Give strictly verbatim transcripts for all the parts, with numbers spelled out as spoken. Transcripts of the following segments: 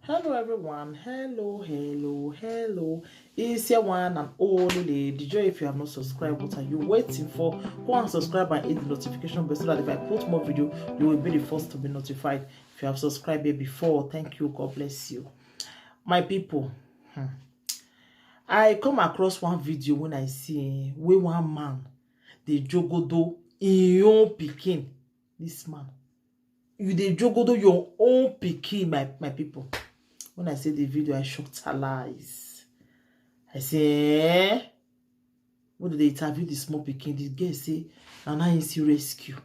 Hello everyone, hello, hello, hello. It's your one and only Lady Joy. If you have not subscribed, what are you waiting for? Go and subscribe and hit the notification bell so that if I put more video, you will be the first to be notified. If you have subscribed here before, thank you, God bless you. My people, hmm, I come across one video when I see, eh, wey one man dey jogodo im own pikin. This man, you dey jogodo your own pikin, my, my people. When I see the video, I shocked her eyes. I say, eh? When they interview the small pikin, the girl say, na na him see rescue.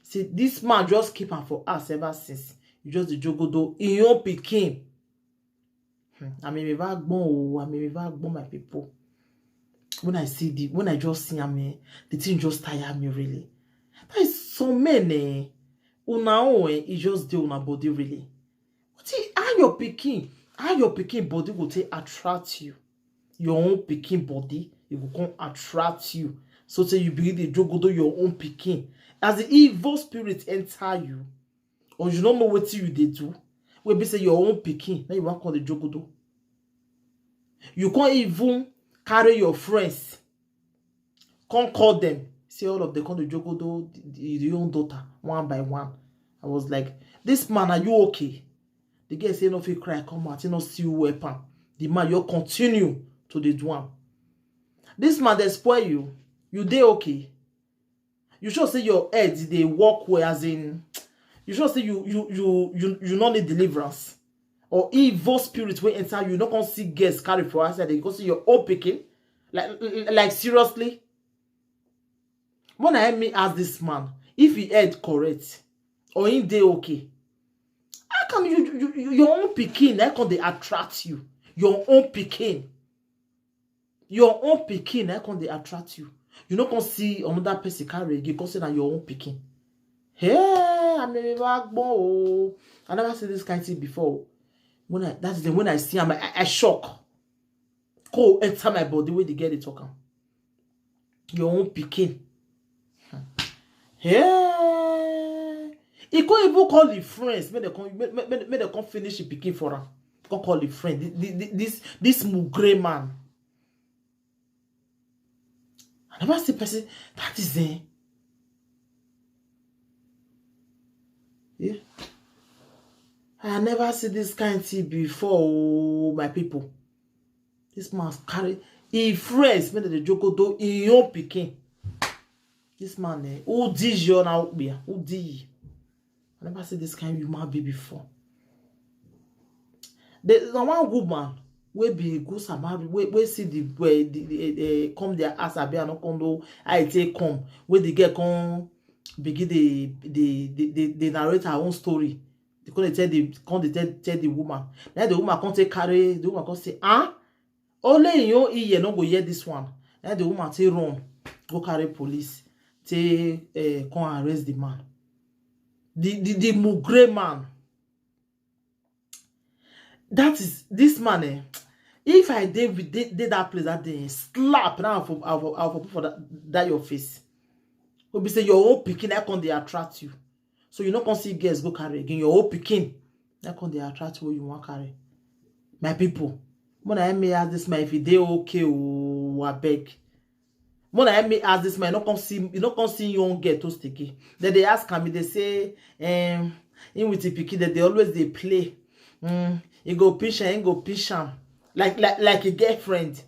Say, this man just keep am for us ever since. You just dey jogodo im own pikin. Hmm, I mean, if I gbon, oh, I mean, if I gbon, my people. When I see the, when I just see am, eh, the thing just tire me, really. That is some men, eh, una own, eh, e just dey una body, really. But see, how your pikin, how your pikin body go take attract you? Your own pikin body, e go come attract you. So say you begin dey jogodo your own pikin. As the evil spirit enter you, or you no know wetin you dey do, wey be say your own pikin, na you wan come dey jogodo. You can't even carry your friends, can't call them. See all of them come dey jogodo the, the, the own daughter one by one. I was like, this man, are you okay? The girl say no fit cry come out, he no see weapon. The man, you continue to dey do am. This man dey spoil you. You dey okay? You sure say your head dey work well, as in, you sure say you, you, you, you, you no need deliverance? Or evil spirit wey enter you, no come see girls carry for outside, they go see your own pikin, like, like, seriously? When I me ask this man if he head correct or he dey okay, how come you, you, you, your own pikin na come dey attract you? Your own pikin, your own pikin na come dey attract you. You no come see another person carry again, come say na your own pikin. Hey, I never gbon, oh. I never see this kind thing before. When I, that's the, when I see am, I, I shock. Cold enter my body wey the girl dey talk am. Your own pikin. Hmm. Hey. He come even call him friends, make dem come, make, make, make dem come finish him pikin for am. Come call him friend. Thi-, thi-, thi-, this, this mugre man. I never see person, that is, eh. Yeah. I never see this kind thing before, oh, my people. This man carry him friends, make dem dey jogodo him own pikin. This man, eh, who did you now? Who did you? I never see this kind human being before. There's one woman wey be good Samaritan, wey, wey see the, wey the, the, eh, come their house, abi I no come know how e take come, wey the girl come begin dey, dey, dey, dey, dey narrate her own story. They come dey tell the, come dey tell, tell the woman. Then the woman come take carry, the woman come say, ah, only in your ear no go hear this one. Then the woman take run, go carry police, take, eh, come arrest the man. The, the, the mugre man. That is, this man, eh, if I dey with, dey, dey that place that day, eh, slap now for, for, for, for that, that your face. Wey be say your own pikin na come dey attract you. So you no come see girls go carry again. Your own pikin na come dey attract you wey you wan carry. My people, when I me ask this man if he dey okay, oh, abeg. When I me ask this man, you no come see, you no come see young girl toast again. Then they ask am, they say, um, him with the pikin, that they always dey play. Mm, he go pinch am, he go pinch am. Like, like, like a girlfriend.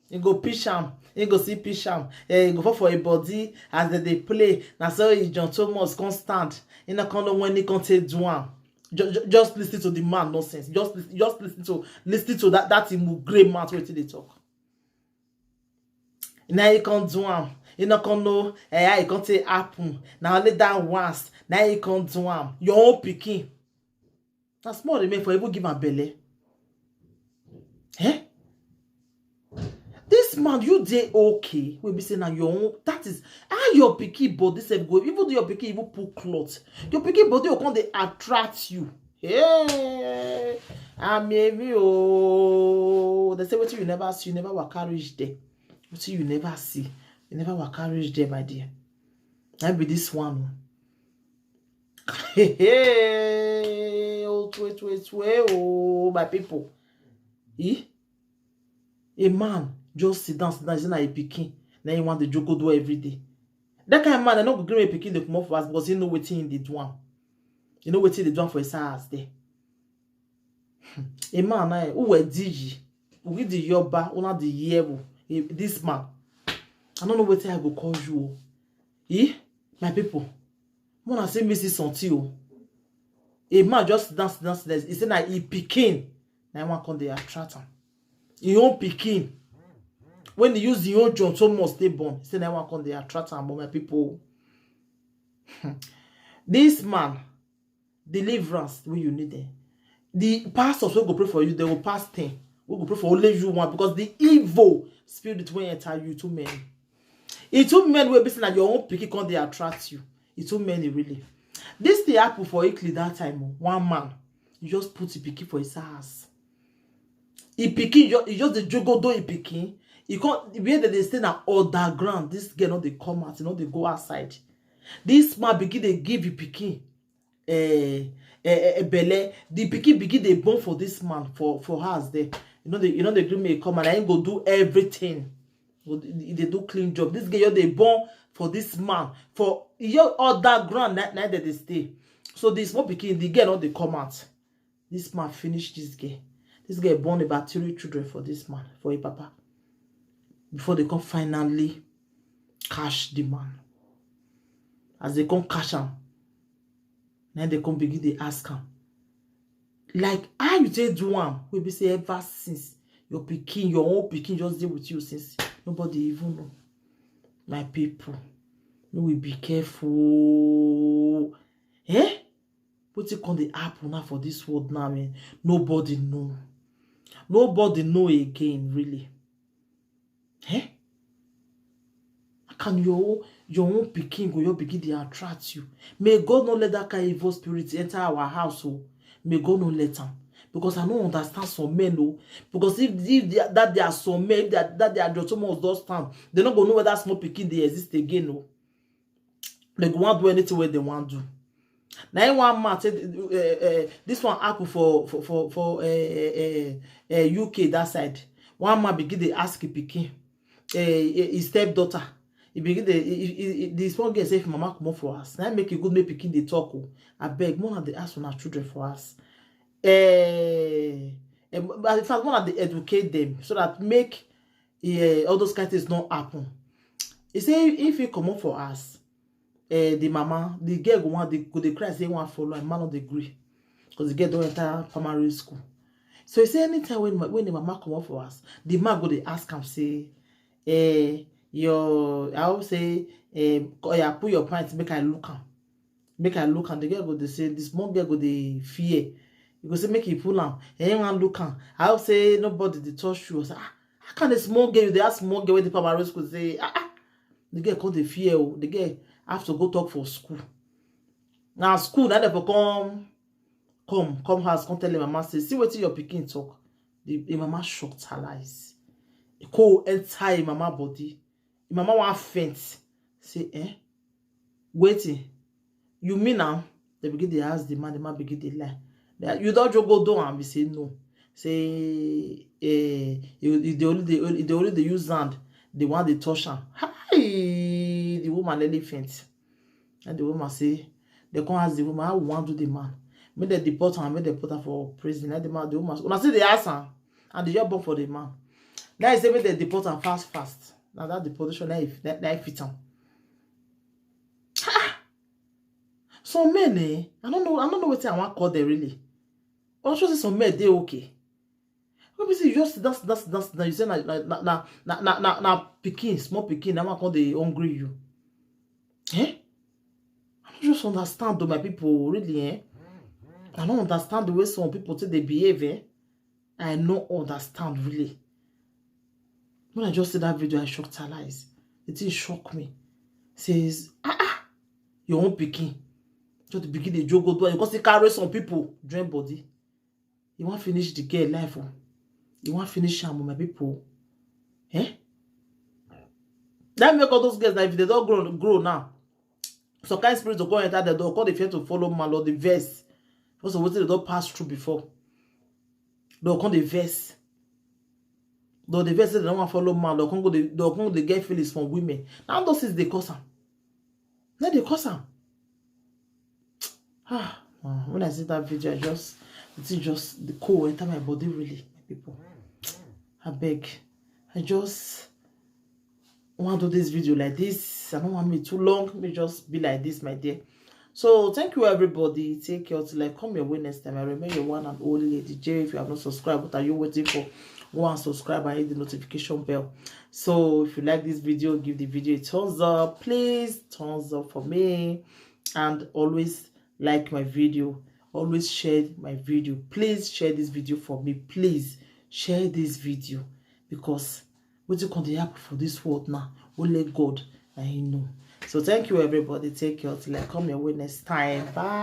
He go pinch am, he go see pinch am. Eh, he go fall for a body as they dey play. Na so he, John Thomas, come stand. He no come know when he come take do am. Just, just listen to the man nonsense. Just, lis-, just listen to, listen to that, that him gray mouth wetin dey talk. Now he come do am. He no come know, eh, how he come take happen. Now only that once. Now he come do am. Your own pikin. Na small remain for even give am belle. Eh? This man, you dey okay? Wey be say na your own. That is how your pikin body sef go. Even though your pikin even put cloth, your pikin body go come dey attract you. Hey, I'm heavy, oh. They say wetin you never see, you never waka reach there. Wetin you never see, you never waka reach there, my dear. I be this one. Hey, hey, oh, Wait, wait, wait, oh, my people. Eh? A man just sit down, sit down, say na a pikin. Now he want the jogodo every day. That kind of man, I no go gree make pikin dey comot for house because he know wetin he dey do am. He know wetin he dey do am for his house there. A man na who were digi, we the yoba, una the yebo. Eh, this man, I don't know wetin I go call you o. Eh, my people, una see me see something o. A man just sit down, sit down, sit down. He say na he pikin, na him wan come dey attract am. Him own pikin, when he use him own John Thomas stay born, he say na him wan come dey attract am. But my people, this man, deliverance wey you need, eh, the pastors wey go pray for you, they will pass ten. We go pray for only you one because the evil spirit wey enter you too many. E too many wey be say na your own pikin come dey attract you. E too many really. This thing happen for Italy that time o. One man, he just put him pikin for his house. Him pikin, ju- he just dey jogodo him pikin. He come where dem dey stay na underground. This girl no dey come out, he no dey go outside. This man begin dey give him pikin eh, eh, eh, belle. The pikin begin dey born for this man for for house there. You know the you know the green may come and I go do everything. Go d- They do clean job. This girl just dey born for this man for your other ground na na dem dey stay. So the small pikin, the girl no dey come out. This man finish this girl. This girl born about three children for this man, for him papa, before they come finally catch the man. As they come catch am, now they come begin dey ask am, like, how you take do am? We be say ever since your pikin, your own pikin just dey with you since, nobody even know. My people, we be careful. Eh? Wetin come dey happen now for this world now, eh? Nobody know. Nobody know again, really. Eh? How can your own, your own pikin go your pikin dey attract you? May God not let that kind evil spirit enter our house, oh. May God not let am. Because I don't understand some men, oh. Because if, if they, that there are some men, if they are, that they are just almost those time, they not gonna know whether small pikin they exist again, oh. They go want do anything where they want do. Now one man said, uh, uh, this one happen for for for for uh, uh, uh, U K that side. One man begin dey ask him pikin, uh, his stepdaughter. He begin dey he, he, he, the small girl say, "If mama come up for us, now make it good make pikin dey talk o. I beg, more than they ask for our children for us." Uh, uh, but in fact, more than they educate them so that make yeah, all those kind things not happen. He say if he come up for us, eh, the mama, the girl go want the go the cry say want follow and man not the gree. Because the girl don't enter primary school. So he say anytime when ma- when the mama come up for us, the man go they ask him say, eh, your I will say, eh, co- yeah, put your pants, make I look am. Make I look am. The girl go they say this small girl go they fear. You go say make he pull am. He ain't want look am. I will say nobody they touch you. I say, ah, how can a small girl, they ask small girl with the primary school say, ah, ah. The girl called the fear. Oh. The girl have to go talk for school. Now school, now they for come, come, come house, come tell him mama say, see what your pikin talk. The, the mama shocked her eyes. The cold enter him mama body. The mama want faint. Say, eh? Waiting. You mean now? They begin to ask the man, the man begin to lie. They, you don't just go down and we say no. Say, eh, you, you, they only they, only- they only they use hand. They want the touch hand. Hi, the woman elephant. And the woman say, they come ask the woman, how we want do the man? Make they deport am, make they put am for prison. Let the man, the woman. When I say they ask am, and they just born for the man. Now he say make they deport am fast, fast. Now that deportation, now if that, that fit am. Some men, eh? I don't know. I don't know what I want call them really. Also, say some men they okay. Let me see. You just sit down, sit down, sit down, sit down. You say na na na na na na, na pikin, small pikin. Now I call they hungry you. Eh? I don't just understand though, my people. Really, eh? I don't understand the way some people take they behave. Eh? I no understand really. When I just see that video, I shocked her eyes. The thing shocked me. Says, ah ah, your own pikin. Just begin the joke go do because he carry some people join body. He want finish the girl life. Oh. He want finish am with my people. Eh? That make all those girls that if they don't grow grow now, some kind spirit will go enter the door, call the fear to follow man or the verse. Because of wetin dem don pass through before. Dem come dey vex. Dem dey vex say dem no wan follow man. Dem come go dey, dem come dey get feelings from women. Na those things dey cause am. Na dey cause am. Ah, ah, when I see that video, I just, the thing just, the cold enter my body really, my people. Abeg, I just wan do this video like this. I no wan make e too long. Make e just be like this, my dear. So thank you, everybody. Take care till I come your way next time. I remain your one and only Lady J. If you have not subscribed, what are you waiting for? Go and subscribe and hit the notification bell. So if you like this video, give the video a thumbs up. Please, thumbs up for me. And always like my video. Always share my video. Please share this video for me. Please share this video, because wetin come dey happen for this world now, only God na him know. So thank you, everybody. Take care till I come your way next time. Bye.